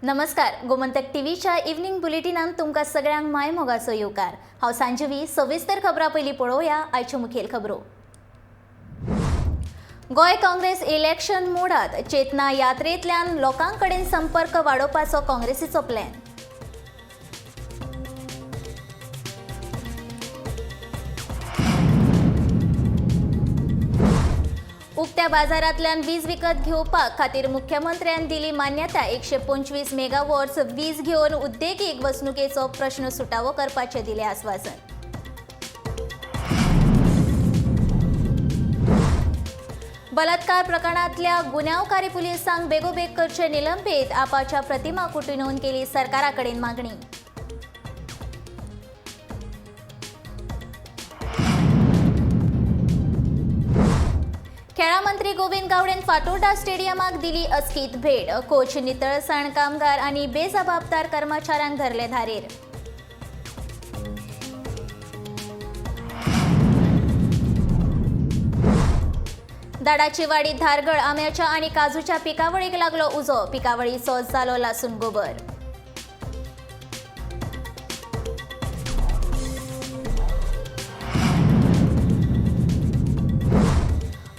नमस्कार, गोमंतक टीव्हीच्या इव्हनिंग बुलेटिनांत तुमकां सगळ्यांक मायमोगाचो येवकार. हांव सांजवी. सविस्तर खबरां पयलीं पळोवया आयच्यो मुखेल खबरो. गोंय काँग्रेस इलेक्शन मोडात. चेतना यात्रेंतल्यान लोकां कडेन संपर्क वाडोवपाचो काँग्रेसीचो प्लॅन. उक्त्या बाजारांतल्यान वीज विकत घेवपा खातीर मुख्यमंत्र्यान दिली मान्यताय. 125 मेगावॉट्स वीज घेवन उद्देगीक वसणुकेचो प्रश्न सुटावो करपाचें दिलें आस्वासन. बलात्कार प्रकरणांतल्या गुन्यांवकारी पुलिसांक बेगोबेग करचे निलंबीत. आपाच्या प्रतिमा कुटिनोन केली सरकारा कडेन मागणी. खेळां मंत्री गोविंद गावडेन फातोर्डा स्टेडियमाक दिली अचकीत भेट. कोच, नितळसाण कामगार आनी बेजबाबदार कर्मचाऱ्यांक धरले धारेर. दाडाची वाडी धारगळ आंब्याच्या आनी काजूच्या पिकावळीक लागलो उजो. पिकावळीचो जालो लासून गोबर.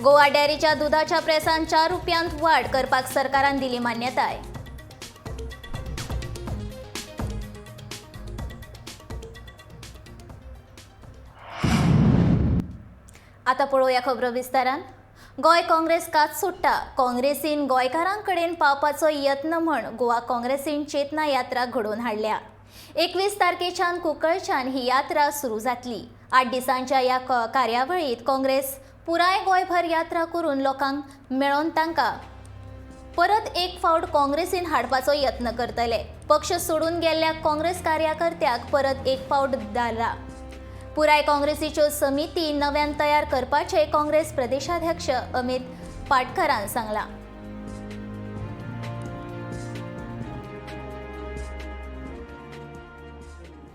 गोवा डेअरीच्या दुधाच्या प्रेसान 4 रुपयांत वाड करपाक सरकारान दिली मान्यताय. आता पळोवया खबरो विस्तारान. गोंय काँग्रेस कात सुट्टा. काँग्रेसीन गोंयकारां कडेन पावपाचो यत्न म्हण गोवा काँग्रेसीन चेतना यात्रा घडोवन हाडल्या. 21 तारखेच्यान कुंकळच्यान ही यात्रा सुरू जातली. 8 दिसांच्या ह्या कार्यावळींत काँग्रेस पुराय गोंयभर यात्रा करून लोकांक मेळोवन तांकां परत एक फावट काँग्रेसीन हाडपाचो यत्न करतले. पक्ष सोडून गेल्ल्या काँग्रेस कार्यकर्त्याक परत एक फावट दारा. पुराय काँग्रेसीच्यो समिती नव्यान तयार करपाचें काँग्रेस प्रदेशाध्यक्ष अमित पाटकरान सांगलां.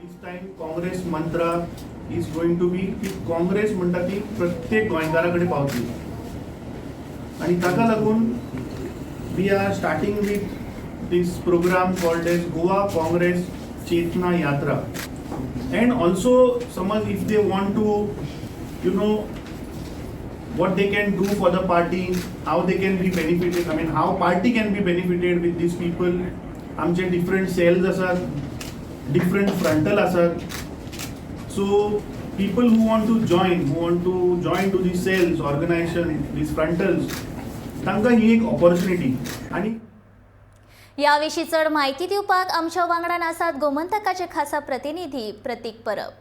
This time Congress mantra is going to be की काँग्रेस म्हणटा ती प्रत्येक गोंयकारा कडेन पावतली आनी ताका लागून we are starting with this program called as Goa Congress Chetna Yatra. And also समज if they want to you know what they can do for the party, how they can be benefited, I mean how party can be benefited with these people. आमचे different sales आसात, different frontal आसात. So people who want to join, who want to join to these cells, organization, these frontals, तांकां ही एक opportunity. आनी ह्या विशीं चड म्हायती दिवपाक आमच्या वांगडान आसात गोमंतकाचे खासा प्रतिनिधी प्रतीक परब.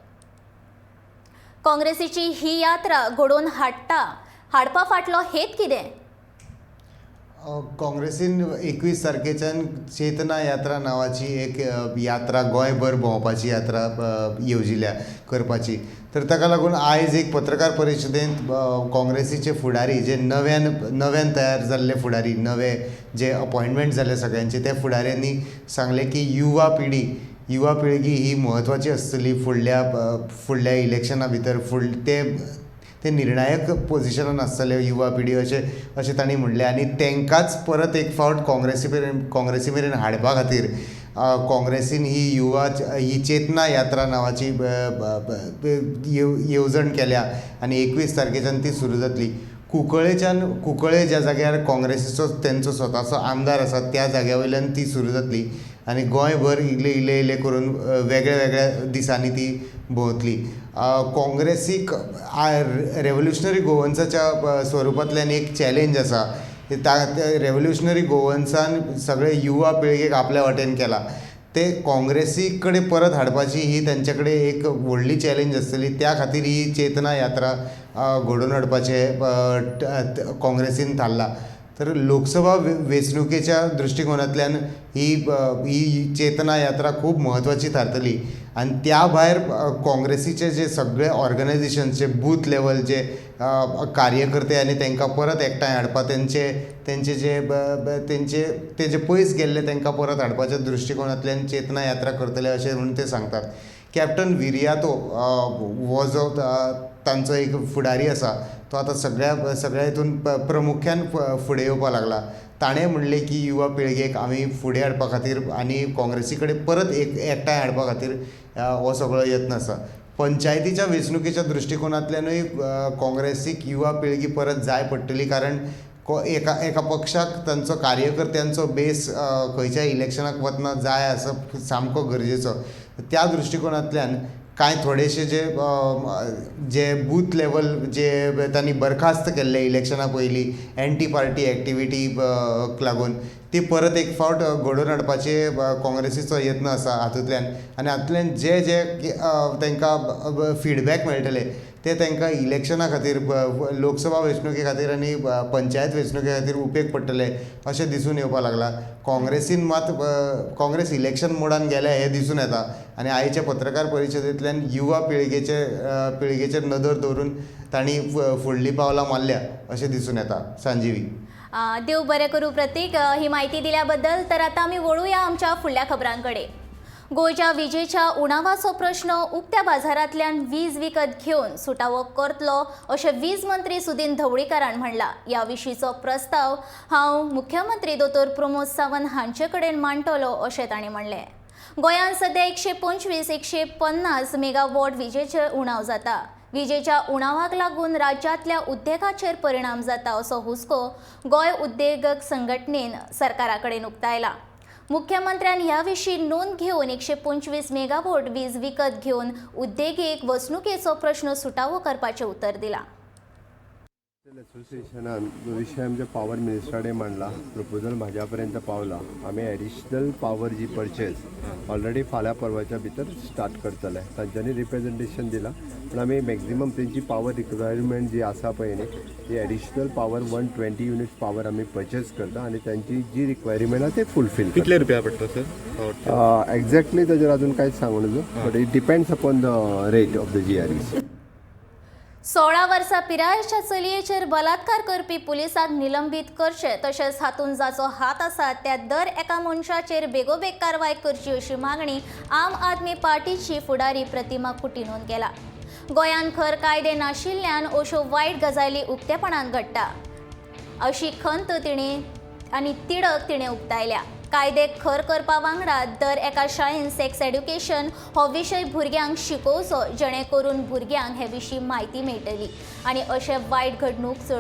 काँग्रेसीची ही यात्रा घडोवन हाडपा फाटलो हेत कितें? काँग्रेसीन 21 तारखेच्यान चेतना यात्रा नांवाची एक यात्रा गोंयभर भोंवपाची यात्रा येवजिल्या करपाची. तर ताका लागून आयज एक पत्रकार परिशदेंत काँग्रेसीचे फुडारी जे नव्यान नव्यान तयार जाल्ले फुडारी, नवे जे अपॉयंटमेंट जाले सगळ्यांचे, त्या फुडाऱ्यांनी सांगलें की युवा पिळगी ही म्हत्वाची आसतली फुडल्या फुडल्या इलेक्शना भितर. ते ते निर्णायक पोजिशनान आसतले युवा पिढी अशें अशें तांणी म्हणलें. आनी तांकांच परत एक फावट काँग्रेसी मेरेन हाडपा खातीर काँग्रेसीन ही युवा ही चेतना यात्रा नांवाची येवजण केल्या आनी 21 तारखेच्यान ती सुरू जातली. कुंकळेच्यान, कुंकळे ज्या जाग्यार काँग्रेसीचो तेंचो स्वताचो आमदार आसा त्या जाग्या वयल्यान ती सुरू जातली आनी गोंयभर इल्ले इल्ले इल्ले करून वेगळ्या वेगळ्या दिसांनी ती भोंवतली. काँग्रेसीक रेवोल्युशनरी गोवन्साच्या स्वरुपांतल्यान एक चॅलेंज आसा. रेवोल्युशनरी गोवन्सान सगळे युवा पिळगेक आपल्या वाटेन केला, ते काँग्रेसी कडेन परत हाडपाची ही तेंचे कडेन एक व्हडली चॅलेंज आसतली. त्या खातीर ही चेतना यात्रा घडोवन हाडपाचें काँग्रेसीन थारलां. तर लोकसभा वेंचणुकेच्या दृश्टिकोनांतल्यान ही ही चेतना यात्रा खूब म्हत्वाची थारतली. आनी त्या भायर काँग्रेसीचे जे सगळे ऑर्गनायझेशन्सचे बूथ लेवल जे कार्यकर्ते आनी तांकां परत एकठांय हाडपा, तेंचे तेंचे जे तेंचे ते जे पयस गेल्ले तांकां परत हाडपाच्या दृश्टिकोनांतल्यान चेतना यात्रा करतले अशें म्हणून ते सांगतात. कॅप्टन विरियातो हो जो तांचो एक फुडारी आसा तो आतां सगळ्या सगळ्या हितून प्रमुख्यान फुडें येवपाक लागला. ताणें म्हणलें की युवा पिळगेक आमी फुडें हाडपा खातीर आनी काँग्रेसी कडेन परत एक एकठांय हाडपा खातीर हो सगळो यत्न आसा. पंचायतीच्या वेंचणुकेच्या दृश्टीकोनांतल्यानूय काँग्रेसीक युवा पिळगी परत जाय पडटली, कारण एका एका पक्षाक तांचो कार्यकर्त्यांचो बेस खंयच्याय इलेक्शनाक वतना जाय आसप सामको गरजेचो. त्या दृश्टीकोनांतल्यान कांय थोडेशे जे जे बूथ लेवल जे तांणी बरखास्त केल्ले इलेक्शना पयलीं एंटी पार्टी एक्टिविटीक लागून, ती परत एक फावट घडोवन हाडपाचे काँग्रेसीचो यत्न आसा हातूंतल्यान. आनी हातूंतल्यान जे जे तांकां फिडबॅक मेळटले ते तांकां इलेक्शना खातीर, लोकसभा वेंचणुके खातीर आनी पंचायत वेंचणुके खातीर उपेग पडटले अशें दिसून येवपाक लागलां. काँग्रेसीन मात काँग्रेस इलेक्शन मोडान गेल्या हें दिसून येता आनी आयच्या पत्रकार परिशदेंतल्यान युवा पिळगेचेर नदर दवरून तांणी फुडलीं पावलां मारल्या अशें दिसून येता. संजीवी, देव बरें करूं प्रतीक ही म्हायती दिल्या बद्दल. तर आतां आमी वळुया आमच्या फुडल्या खबरां कडेन. गोंयच्या विजेच्या उणावाचो प्रश्न उक्त्या बाजारांतल्यान वीज विकत घेवन सुटावो करतलो अशें वीज मंत्री सुदिन ढवळीकारान म्हणलां. ह्या विशींचो प्रस्ताव हांव मुख्यमंत्री दोतोर प्रमोद सावंत हांचे कडेन मांडटलो अशें तांणी म्हणलें. गोंयांत सद्या 125 150 मेगावॉट विजेचेर उणाव जाता. विजेच्या उणावाक लागून राज्यांतल्या उद्देगाचेर परिणाम जाता असो हुस्को गोंय उद्देगक संघटनेन सरकारा कडेन उक्तायला. मुख्यमंत्र्यान ह्या विशीं नोंद घेवन 125 मेगावॉट वीज विकत घेवन उद्देगीक वसणुकेचो प्रश्न सुटावो करपाचें उतर दिलां. एसोसिएशनान जो विशय आमच्या पावर मिनिस्टरा कडेन मांडला, प्रपोजल म्हाज्या पर्यंत पावला. आमी एडिशनल पावर जी परचेज ऑलरेडी फाल्यां परवाच्या भितर स्टार्ट करतले. तांच्यांनी रिप्रेजेंटेशन दिलां, पूण आमी मॅक्झिमम तेंची पावर रिक्वायरमेंट जी आसा पळय न्ही, ती एडिशनल पावर 120 युनिट्स पावर आमी परचेज करता आनी तांची जी रिक्वायरमेंट आसा ते फुलफील. कितले रुपया पडटा सर? एक्झॅक्टली ताजेर अजून कांयच सांगू नजो, but it depends upon the rate of the GREs. 16 वर्सां पिरायेच्या चलयेचेर बलात्कार करपी पुलिसांक निलंबीत करचे तशेंच हातूंत जाचो हात आसा त्या दर एका मनशाचेर बेगोबेग कारवाय करची अशी मागणी आम आदमी पार्टीची फुडारी प्रतिमा कुटिनून केला. गोंयांत खर कायदे नाशिल्ल्यान अश्यो वायट गजाली उक्तेपणान घडटा अशी खंत तिणें आनी तिडक तिणें उक्तायल्या. कायदे खर करपा वांगडा दर एका शाळेन सेक्स एड्युकेशन हो विशय भुरग्यांक शिकोवचो जेणे करून भुरग्यांक हे विशीं म्हायती मेळटली आनी अशे वायट घडणूक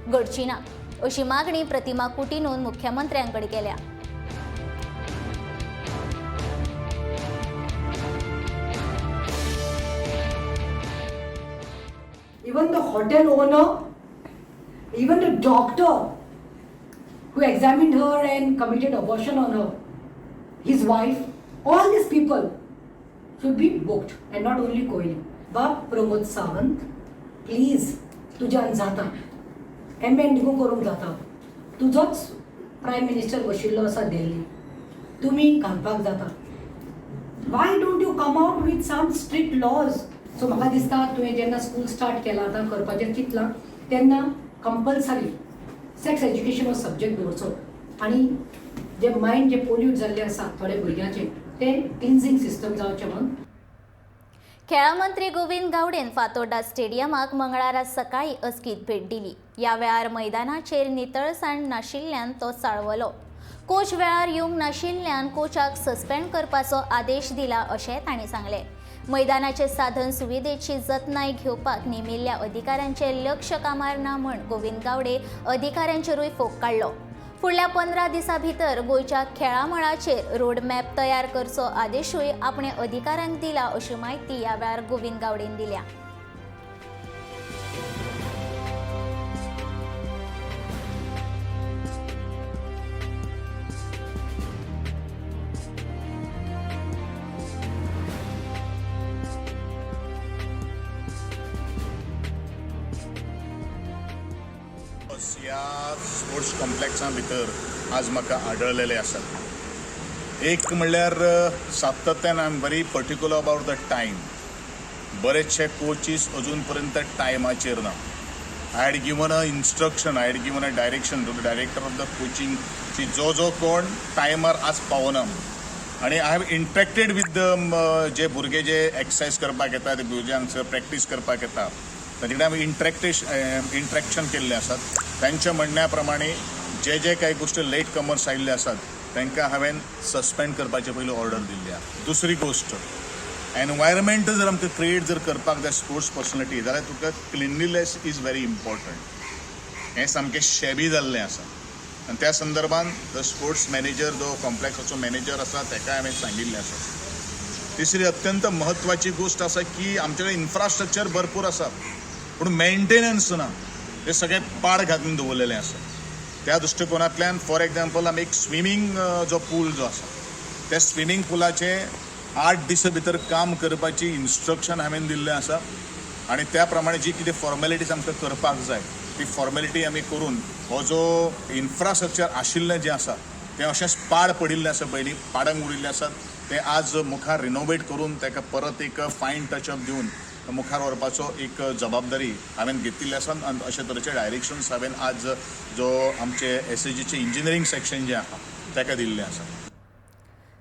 घडची ना अशी मागणी प्रतिमा कुटिनून मुख्यमंत्र्यां कडेन केल्या. Even the hotel owner, even the doctor who examined her and committed abortion on her, his wife, all these people should be booked, and not only Kohli. Bab Pramod Sawant, please, तुज्यान जाता, amend करूंक जाता, तुजोच prime minister बशिल्लो आसा दिल्ली, तुमी घालपाक जाता. Why don't you come out with some strict laws? So म्हाका दिसता तुवें जेन्ना स्कूल स्टार्ट केलां आतां करपाचें चिंतलां तेन्ना कंपल्सरी सेक्स एज्युकेशन हो सब्जेक्ट दवरचो आनी जे मायंड जे पोल्यूट जाल्लें आसा थोड्या भुरग्यांचें तें क्लिन्जींग सिस्टम जावचें म्हणून. खेळां मंत्री गोविंद गावडेन फातोर्डा स्टेडियमाक मंगळारा सकाळीं अचकीत भेट दिली. ह्या वेळार मैदानाचेर नितळसाण नाशिल्ल्यान तो चाळवलो. कोच वेळार येवंक नाशिल्ल्यान कोचाक सस्पेंड करपाचो आदेश दिला अशें तांणी सांगलें. मैदानाचे साधन सुविधेची जतनाय घेवपाक नेमिल्ल्या अधिकाऱ्यांचें लक्ष कामार ना म्हूण गोविंद गावडे अधिकाऱ्यांचेरूय फोग काडलो. फुडल्या 15 दिसां भितर गोंयच्या खेळां मळाचेर रोड मॅप तयार करचो आदेशूय आपणे अधिकाऱ्यांक दिला अशी म्हायती ह्या वेळार गोविंद गावडेन दिल्या. ह्या स्पोर्ट्स कॉम्प्लेक्सा भितर आज म्हाका आढळलेले आसात. एक म्हणल्यार सातत्यान I am very particular about the time. बरेचशे कोचीस अजून पर्यंत टायमाचेर ना. I had given a instruction, I had given a direction to the director of the coaching की जो जो कोण टायमार आज पावना. आनी I have interacted with the जे भुरगे जे एक्सरसायज करपाक येता, ते भुरगे हांगसर प्रॅक्टीस करपाक येता, तांचे कडेन आमी इंट्रॅक्शन केल्लें आसात. तांच्या म्हणण्या प्रमाणे जे जे कांय गोश्टी लेट कमर्स आयिल्ले आसात तांकां हांवें सस्पेंड करपाचे पयलीं ऑर्डर दिल्ली आसा. दुसरी गोश्ट, एनवायरमेंट जर आमकां क्रिएट जर करपाक जाय स्पोर्ट्स पर्सनलिटी जाल्यार तुका क्लिनलीनेस is very important. हें सामकें शेबी जाल्लें आसा आनी त्या संदर्भान the sports manager जो कॉम्प्लेक्साचो मॅनेजर आसा ताका हांवें सांगिल्लें आसा. तिसरी अत्यंत म्हत्वाची गोश्ट आसा की आमचे कडेन इन्फ्रास्ट्रक्चर भरपूर आसा पूण मेंटेनन्स ना, ते सगळें पाड घालून दवरलेलें आसा. त्या दृश्टिकोनांतल्यान फॉर एग्जाम्पल आमी एक स्विमींग जो पूल जो आसा त्या स्विमींग पुलाचें 8 दिसां भितर काम करपाची इन्स्ट्रक्शन हांवें दिल्लें आसा आनी त्या प्रमाणे जी कितें फॉर्मेलिटीज आमकां करपाक जाय ती फॉर्मेलिटी आमी करून हो जो इन्फ्रास्ट्रक्चर आशिल्लें जें आसा तें अशेंच पाड पडिल्लें आसा, पयलीं पाडंग उरिल्लें आसा तें आज मुखार रिनोवेट करून ताका परत एक फायन टचअप दिवन मुखार व्हरपाचो एक जबाबदारी हांवें घेतिल्ली आसा आनी अशे तरेचे डायरेक्शन्स हांवें आज जो आमचे एसएजीचे इंजिनियरींग सेक्शन जें आसा ताका दिल्लें आसा.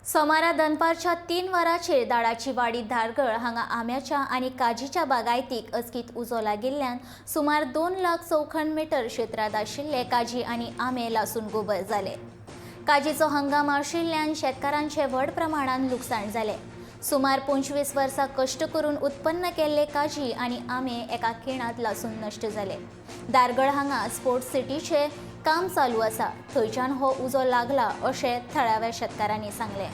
सोमारा दनपारच्या 3 वरांचेर दाडाची वाडी धारगळ हांगा आंब्याच्या आनी काजीच्या बागायतीक अचकीत उजो लागिल्ल्यान सुमार 2 लाख चौखण मिटर क्षेत्रांत आशिल्ले काजी आनी आंबे लासून गोबर जाले. काजीचो हंगाम आशिल्ल्यान शेतकारांचे व्हड प्रमाणान लुकसाण जालें. सुमार 25 वर्सां कश्ट करून उत्पन्न केल्ले काजी आनी आंबे एका खिणांत लासून नश्ट जाले. धारगळ हांगा स्पोर्ट्स सिटीचें काम चालू आसा, थंयच्यान हो उजो लागला अशें थळाव्या शेतकारांनी सांगलें.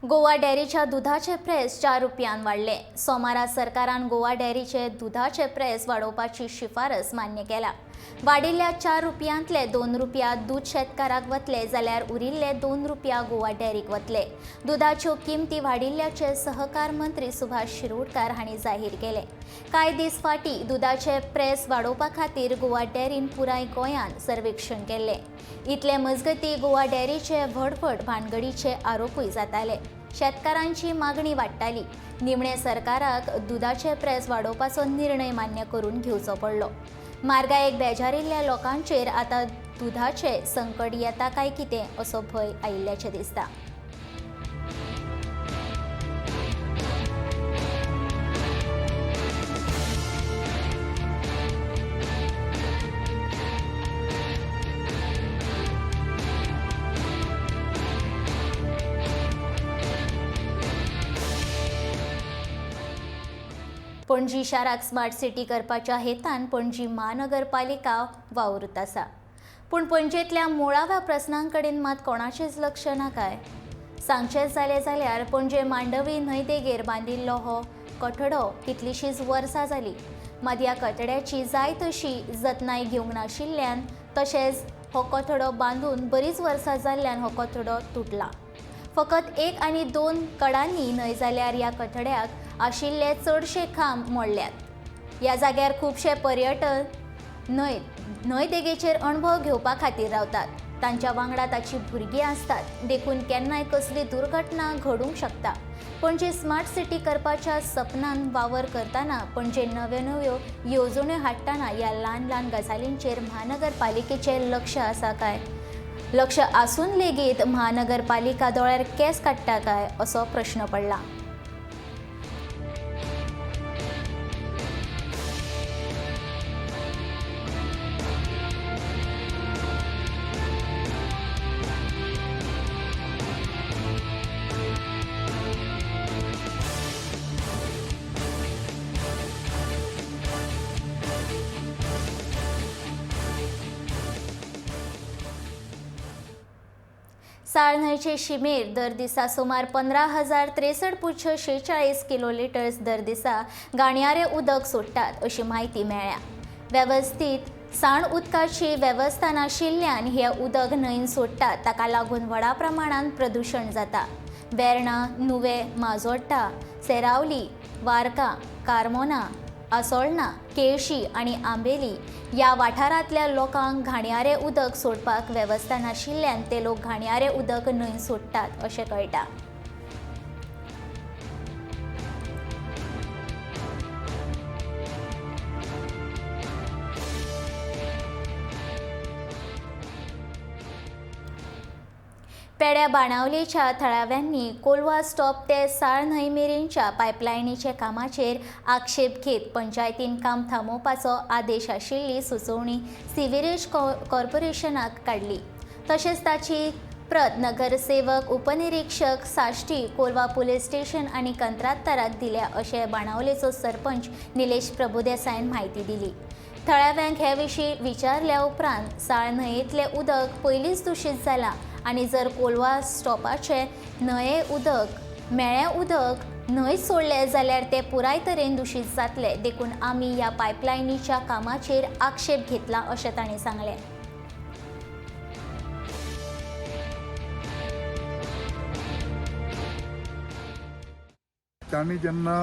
गोवा डेअरीच्या दुधाचे प्रेस 4 रुपयान वाडले. सोमारा सरकारान गोवा डेअरीचे दुधाचे प्रेस वाडोवपाची शिफारस मान्य केला. वाडिल्ल्या 4 रुपयांतले 2 रुपया दूद शेतकाराक वतले जाल्यार उरिल्ले 2 रुपया गोवा डेअरीक वतले. दुधाच्यो किमती वाडिल्ल्याचे सहकार मंत्री सुभाष शिरोडकार हांणी जाहीर केले. कांय दीस फाटीं दुधाचे प्रेस वाडोवपा खातीर गोवा डेअरीन पुराय गोंयांत सर्वेक्षण केल्लें. इतले मजगती गोवा डेअरीचे व्हड व्हड भानगडीचे आरोपूय जाताले. शेतकारांची मागणी वाडटाली. निमणे सरकाराक दुधाचे प्रेस वाडोवपाचो निर्णय मान्य करून घेवचो पडलो. मार्गायेक बेजारिल्ल्या लोकांचेर आतां दुधाचें संकट येता काय कितें असो भंय आयिल्ल्याचें दिसता. पणजी शाराक स्मार्ट सिटी करपाच्या हेतान पणजी महानगरपालिका वावरत आसा, पूण पणजेंतल्या मुळाव्या प्रस्नां कडेन मात कोणाचेंच लक्ष ना काय. सांगचेंच जालें जाल्यार पणजे मांडवी न्हंयदेगेर बांदिल्लो हो कठडो कितलींशींच वर्सां जालीं. मात ह्या कठड्याची जाय तशी जतनाय घेवंक नाशिल्ल्यान तशेंच हो कठडो बांदून बरीच वर्सां जाल्ल्यान हो कठडो तुटला. फकत 1 आनी 2 कडांनी न्हय जाल्यार ह्या कठड्याक आशिल्ले चडशे खांब मोडल्यात. ह्या जाग्यार खुबशे पर्यटक न्हंयदेगेचेर अणभव घेवपा खातीर रावतात. तांच्या वांगडा ताची भुरगीं आसतात, देखून केन्नाय कसली दुर्घटना घडूंक शकता. पणजे स्मार्ट सिटी करपाच्या सपनान वावर करतना पणजे नव्यो नव्यो येवजण्यो हाडटना ह्या ल्हान ल्हान गजालींचेर महानगरपालिकेचें लक्ष आसा काय? लक्ष आसून लेगीत महानगरपालिका दोळ्यार केंस काडटा काय असो प्रश्न पडला. साळ न्हंयचे शिमेर दर दिसा सुमार 15,063.46 किलोलिटर्स दर दिसा घाणयारें उदक सोडटात अशी म्हायती मेळ्ळ्या. वेवस्थीत साण उदकाची वेवस्था नाशिल्ल्यान हें उदक न्हंयेन सोडटात, ताका लागून व्हडा प्रमाणांत प्रदुशण जाता. वेर्णा, नुवें, माजोड्डा, सेरावली, वार्का, कार्मोना, आसोळणा, केळशी आनी आंबेली ह्या वाठारांतल्या लोकांक घाणयारें उदक सोडपाक वेवस्था नाशिल्ल्यान ते लोक घाणयारें उदक न्हंयेन सोडटात अशें कळटा. पेड्या बाणावलेच्या थळाव्यांनी कोलवा स्टॉप ते साळ न्हंय मेरेनच्या पायपलायनीच्या कामाचेर आक्षेप घेत पंचायतीन काम थांबोवपाचो आदेश आशिल्ली सुचोवणी सिवरेज कॉर्पोरेशनाक काडली. तशेंच ताची प्रत नगरसेवक, उपनिरीक्षक साश्टी, कोलवा पुलीस स्टेशन आनी कंत्राटदाराक दिल्या अशें बाणावलेचो सरपंच निलेश प्रभुदेसायन म्हायती दिली. थळाव्यांक हे विशीं विचारल्या उपरांत साळ न्हंयेंतलें उदक पयलींच दुशीत जालां आनी जर कोलवा स्टॉपाचें न्हंये उदक मेळ्ळें उदक न्हंय सोडलें जाल्यार तें पुराय तरेन दुशीत जातलें, देखून आमी ह्या पायपलायनीच्या कामाचेर आक्षेप घेतला अशें तांणी सांगलें. तांणी जेन्ना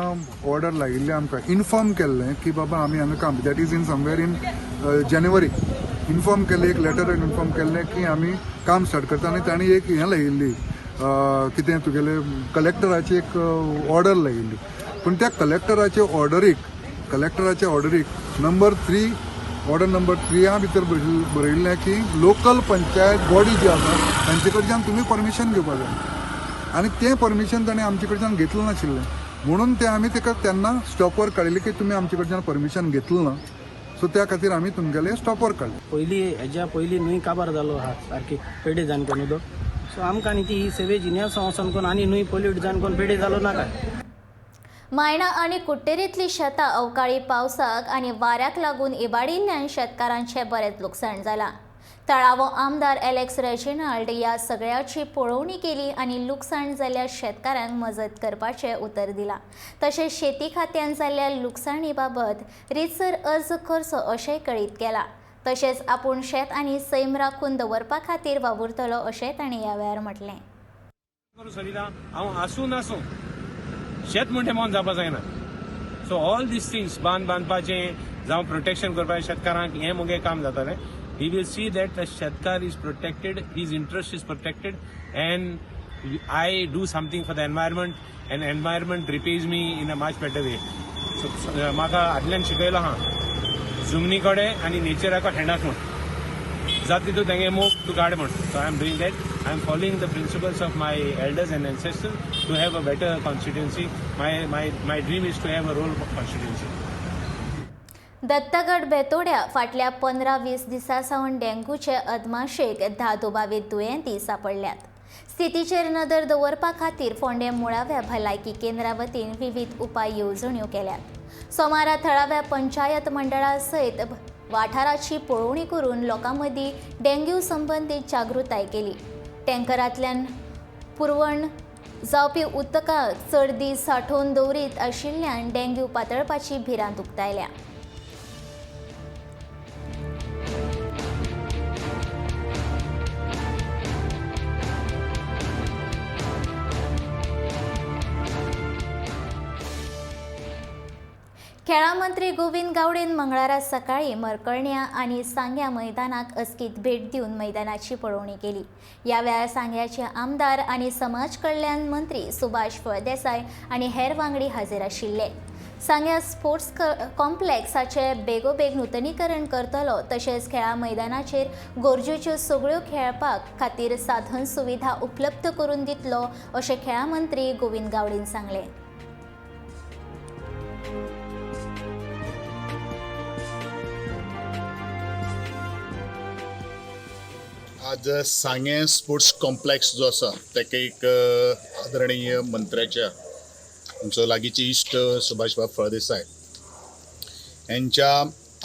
ऑर्डर लायिल्ली आमकां इन्फॉर्म केल्लें की बाबा आमी हांगा काम, that is in somewhere in January inform केल्लें, एक लेटर इन्फॉर्म केल्लें की आमी काम स्टार्ट करता. आनी तांणी एक हें लायिल्ली कितें तुगेले कलेक्टराची एक ऑर्डर लायिल्ली, पूण त्या कलेक्टराचे ऑर्डरीक नंबर 3 ऑर्डर नंबर 3 भितर बरयिल्लें की लोकल पंचायत बॉडी जी आसा तांचे कडच्यान तुमी परमिशन घेवपाक जाय आनी तें परमिशन ताणें आमचे कडच्यान घेतलें नाशिल्लें, म्हणून तें आमी ताका तेन्ना स्टॉप वर्क काडिल्लें की तुमी आमचे कडच्यान परमिशन घेतलें ना, सो त्या खातीर आमी तुमगेलें स्टॉप वर्क काडलें. पयलीं हेज्या पयलीं न्हंय काबार जालो आहा सारकी पेडे जावन कोन उदक, सो आमकां न्ही ती ही सेवेज इन्यासां वचोन कोन आनी न्हंय पोल्यूट जावन कोन पेडे जालो ना काय. मायणा आनी कुट्टेरींतली शेतां अवकाळी पावसाक आनी वाऱ्याक लागून इबाडिल्ल्यान शेतकारांचें बरेंच लुकसाण जालां. थळावो आमदार एलेक्स रेजिनाल्ड ह्या सगळ्याची पळोवणी केली आनी लुकसाण जाल्ल्या शेतकारांक मजत करपाचें उतर दिलां. तशेंच शेती खात्यान जाल्ल्या लुकसाणी बाबत रितसर अर्ज करचो अशेंय कळीत केलां. तशेंच आपूण शेत आनी सैम राखून दवरपा खातीर वावुरतलो अशें ताणें ह्या वेळार म्हटलें. हांव आसूं नासूं शेत म्हणटे मन जावपा जायना. सो ऑल these things बांद बांदपाचें जावं प्रोटेक्शन करपाचें शेतकारांक हें मुगे काम जातालें. We will see that the shetkar is protected, his interest is protected, and I do something for the environment, and environment repays me in a much better way. So, म्हाका आदल्यान शिकयलां हा जमनी कडेन आनी नेचराक हँडाक म्हूण जात तितून तेंगे मोग तूं काड म्हूण. So I am doing that. I am following the principles of my elders and ancestors to have a better constituency. My dream is to have a role constituency. Dattagad बेतोड्या फाटल्या 15-20 दिसां सावन डेंग्यूचे अदमाशेक 10 दुबावीत दुयेंती सापडल्यात. स्थितीचेर नदर दवरपा खातीर फोंडें मुळाव्या भलायकी केंद्रा वतीन विवीध उपाय येवजण्यो केल्यात. सोमारा थळाव्या पंचायत मंडळा सयत वाठाराची पळोवणी करून लोकां मदीं डेंग्यू संबंदीत जागृताय केली. टँकरांतल्यान पुरवण जावपी उदकाक चड दीस सांठोवन दवरीत आशिल्ल्यान डेंग्यू पातळपाची भिरांत उक्तायल्या. खेळां मंत्री गोविंद गावडेन मंगळारा सकाळीं मरकर्ण्या आनी सांग्या मैदानाक अचकीत भेट दिवन मैदानाची पळोवणी केली. ह्या वेळार सांग्याचे आमदार आनी समाज कल्याण मंत्री सुभाष फळदेसाय आनी हेर वांगडी हाजीर आशिल्ले. सांग्या स्पोर्ट्स कॉम्प्लेक्साचे बेगोबेग नुतनीकरण करतलो, तशेंच खेळां मैदानाचेर गरजेच्यो सगळ्यो खेळपाक खातीर साधन सुविधा उपलब्ध करून दितलो अशें खेळां मंत्री गोविंद गावडेन सांगलें. आज सांगें स्पोर्ट्स कॉम्प्लेक्स जो आसा ताका एक आदरणीय मंत्र्याच्या आमचो लागींचे इश्ट सुभाषबाब फळदेसाय यांच्या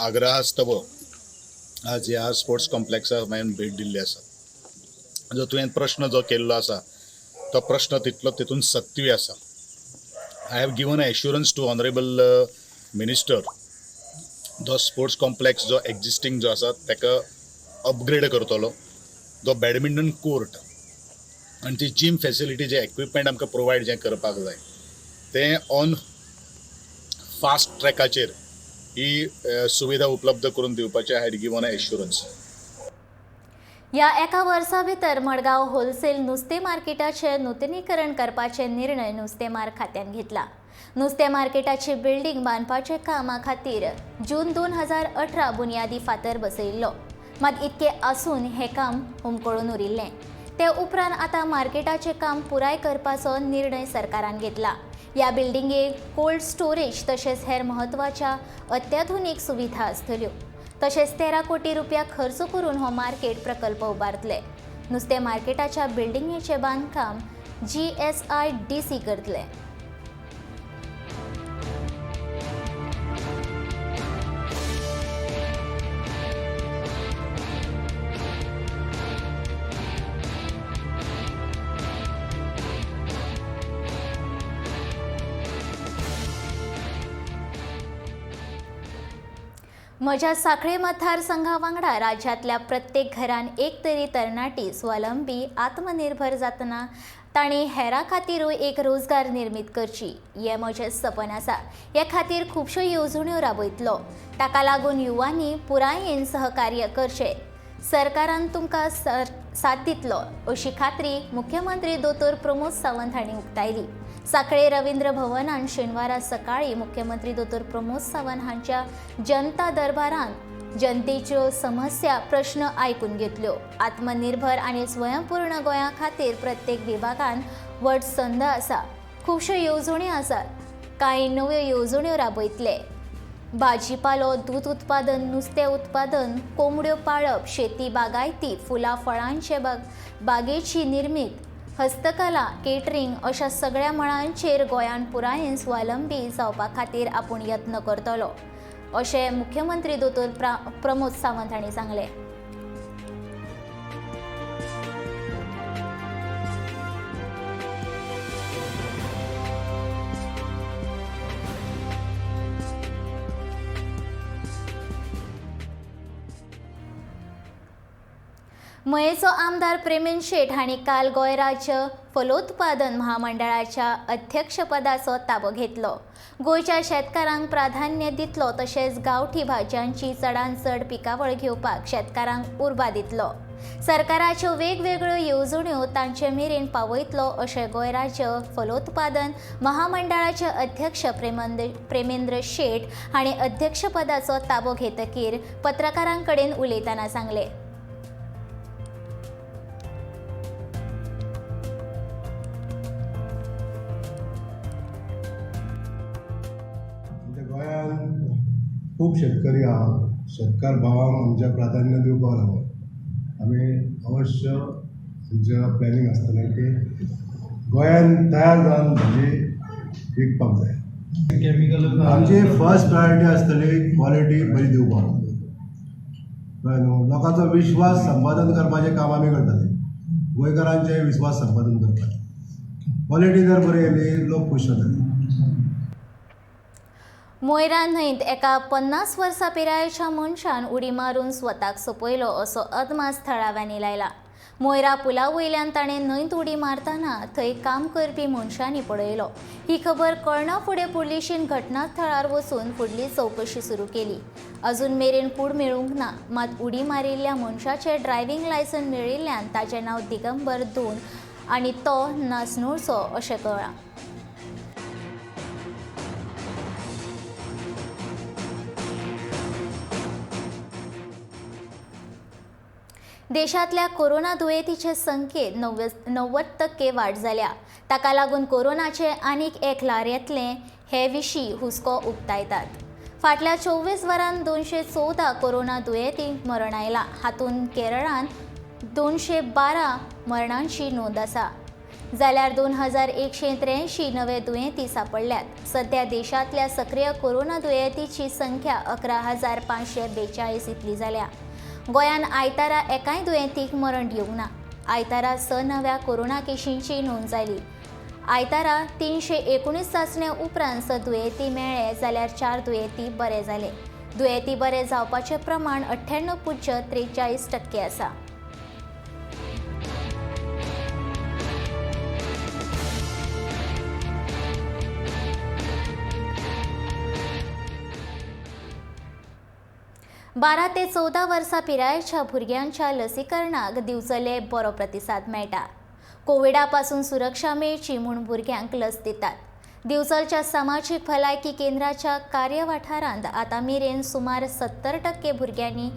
आग्रहास्तव आज ह्या स्पोर्ट्स कॉम्प्लेक्साक हांवें भेट दिल्ली आसा. जो तुवें प्रश्न जो केल्लो आसा तो प्रश्न तितलो तितून सत्यूय आसा. I have given assurance to honourable minister जो स्पोर्ट्स कॉम्प्लेक्स जो एक्जिस्टींग जो आसा ताका अपग्रेड करतलो, जो बॅडमिंटन कोर्ट आनी ती जीम फेसिलिटी जे एक्विपमेंट आमकां प्रोवायड जें करपाक जाय तें ऑन फास्ट ट्रॅकाचेर ही सुविधा उपलब्ध करून दिवपाचें I had given assurance. ह्या एका वर्सा भितर मडगांव होलसेल नुस्तें मार्केटाचें नुतनीकरण करपाचे निर्णय नुस्तेमार खात्यान घेतला. नुस्तें मार्केटाची बिल्डींग बांदपाच्या कामा खातीर जून 2018 बुनियादी फातर बसयिल्लो, मात इतके आसून हें काम हुमकळून उरिल्लें. ते उपरांत आतां मार्केटाचें काम पुराय करपाचो निर्णय सरकारान घेतला. ह्या बिल्डिंगेक कोल्ड स्टोरेज तशेंच हेर म्हत्वाच्या अत्याधुनीक सुविधा आसतल्यो. तशेंच 13 कोटी रुपया खर्च करून हो मार्केट प्रकल्प उबारतले. नुस्तें मार्केटाच्या बिल्डिंगेचें बांदकाम GSIDC करतले. म्हज्या सांखळे मतदारसंघा वांगडा राज्यांतल्या प्रत्येक घरान एक तरी तरणाटी स्वावलंबी आत्मनिर्भर जातना तांणी हेरां खातीरूय एक रोजगार निर्मीत करची हें म्हजें सपन आसा. हे खातीर खुबश्यो येवजण्यो राबयतलो. ताका लागून युवांनी पुरायेन सहकार्य करचें. सरकारान तुमकां साथ दितलो अशी खात्री मुख्यमंत्री दोतोर प्रमोद सावंत हांणी उक्तायली. सांखळे रवींद्र भवनान शेनवारा सकाळीं मुख्यमंत्री दोतोर प्रमोद सावंत हांच्या जनता दरबारान जनतेच्यो समस्या प्रश्न आयकून घेतल्यो. आत्मनिर्भर आनी स्वयंपूर्ण गोंया खातीर प्रत्येक विभागान व्हड संद आसा. खुबश्यो येवजण्यो आसात. कांय नव्यो येवजण्यो राबयतले. भाजीपालो, दूद उत्पादन, नुस्तें उत्पादन, कोंबड्यो पाळप, शेती, बागायती, फुलां फळांचे बागेची निर्मीत, हस्तकला, केटरिंग अशा सगळ्या मळांचेर गोंयान पुरायेन स्वावलंबी जावपा खातीर आपूण यत्न करतलो अशें मुख्यमंत्री दोतोर प्रमोद सावंत हांणी सांगलें. मयेचो आमदार प्रेमेंद्र शेट हांणी काल गोंय राज्य फलोत्पादन महामंडळाच्या अध्यक्षपदाचो ताबो घेतलो. गोंयच्या शेतकारांक प्राधान्य दितलो तशेंच गांवठी भाजयांची चडांत चड पिकावळ घेवपाक शेतकारांक उर्बा दितलो. सरकाराच्यो वेगवेगळ्यो येवजण्यो तांचे मेरेन पावयतलो अशें गोंय राज्य फलोत्पादन महामंडळाचे अध्यक्ष प्रेमेंद्र शेट हांणी अध्यक्षपदाचो ताबो घेतकीर पत्रकारां कडेन उलयतना सांगलें. खूब शेतकरी आहा. शेतकार भावांक आमच्या प्राधान्य दिवपाक लागून आमी अवश्य आमच्या प्लॅनिंग आसतलें की गोंयान तयार जावन भाजी विकपाक जाय. आमची फर्स्ट प्रायोरिटी आसतली क्वॉलिटी बरी दिवपाक. कळ्ळें न्हू? लोकांचो विश्वास संपादन करपाचें काम आमी करतले. गोंयकारांचें विश्वास संपादन करपाचें. क्वॉलिटी जर बरी येयली लोक खूश जातले. मोयरा न्हंयत एका 50 वर्सां पिरायेच्या मनशान उडी मारून स्वताक सोंपयलो असो अदमास थळाव्यांनी लायला. मोयरा पुला वयल्यान ताणें न्हंयत उडी मारतना थंय काम करपी मनशांनी पळयलो. ही खबर कळना फुडें पुलिशेन घटनास्थळार वचून फुडली चवकशी सुरू केली. अजून मेरेन कूड मेळूंक ना. मात उडी मारिल्ल्या मनशाचें ड्रायव्हिंग लायसन्स मेळिल्ल्यान ताचें नांव दिगंबर दोन आनी तो नासनूरचो अशें कळ्ळां. देशांतल्या कोरोना दुयेंतीचे संख्येत 90% वाड जाल्या. ताका लागून कोरोनाचे आनीक एक ल्हार येतलें हे विशीं हुस्को उक्तायतात. फाटल्या 24 वरांत 214 कोरोना दुयेंतींक मरण आयलां. हातूंत केरळांत 212 मरणांची नोंद आसा, जाल्यार 2183 नवे दुयेंती सांपडल्यात. सध्या देशांतल्या सक्रीय कोरोना दुयेंतीची संख्या 11,542 इतली जाल्या. गोंयान आयतारा एकाय दुयेंतीक मरण येवंक ना. आयतारा 6 नव्या कोरोना केशींची नोंद जाली. आयतारा 319 चांचण्या उपरांत 6 दुयेंती मेळ्ळे जाल्यार 4 दुयेंती बरे जाले. दुयेंती बरे जावपाचें प्रमाण 98.43% आसा. बारा ते 14 वर्सां पिरायेच्या भुरग्यांच्या लसीकरणाक दिवचले बरो प्रतिसाद मेळटा. कोविडा पासून सुरक्षा मेळची म्हूण भुरग्यांक लस दितात. दिवचलच्या सामाजीक भलायकी केंद्राच्या कार्यवाठारांत आतां मेरेन सुमार 70% भुरग्यांनी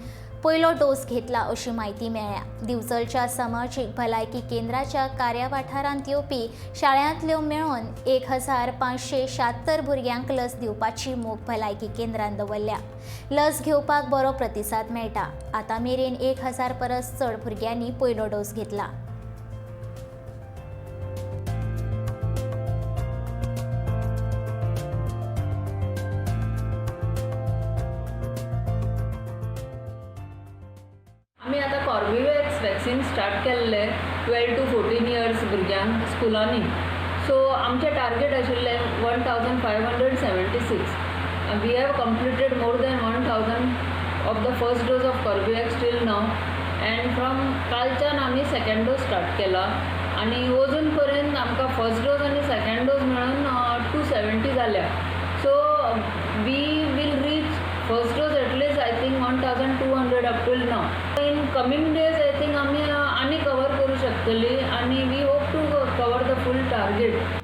पयलो डोस घेतला अशी म्हायती मेळ्ळ्या. दिवचलच्या समाजीक भलायकी केंद्राच्या कार्यावाठारांत येवपी शाळांतल्यो मेळून 1576 भुरग्यांक लस दिवपाची मोख भलायकी केंद्रान दवरल्या. लस घेवपाक बरो प्रतिसाद मेळटा. आतां मेरेन 1000 परस चड भुरग्यांनी पयलो डोस घेतला. आमी आतां कॉर्बिवॅक्स वॅक्सीन स्टार्ट केल्लें 12 टू 14 इयर्स भुरग्यांक स्कुलांनी. सो आमचें टार्गेट आशिल्लें 1576. We have completed more than 1000 of the first dose of Corbevax till now, and from कालच्यान आमी सेकंड डोस स्टार्ट केला आनी अजून पर्यंत आमकां फर्स्ट डोस आनी सेकंड डोस मेळून 270 जाल्या. So we will reach first dose at least, I think, 1200 up till now. In coming days, I think आमी आनी कवर करूं शकतली आनी we hope to cover the full target.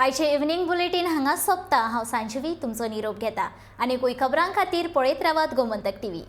आयचे इव्हनिंग बुलेटीन हांगा सोंपता. हांव सांजवी तुमचो निरोप घेता आनी खबरां खातीर पळयत रावात गोमंतक टीव्ही.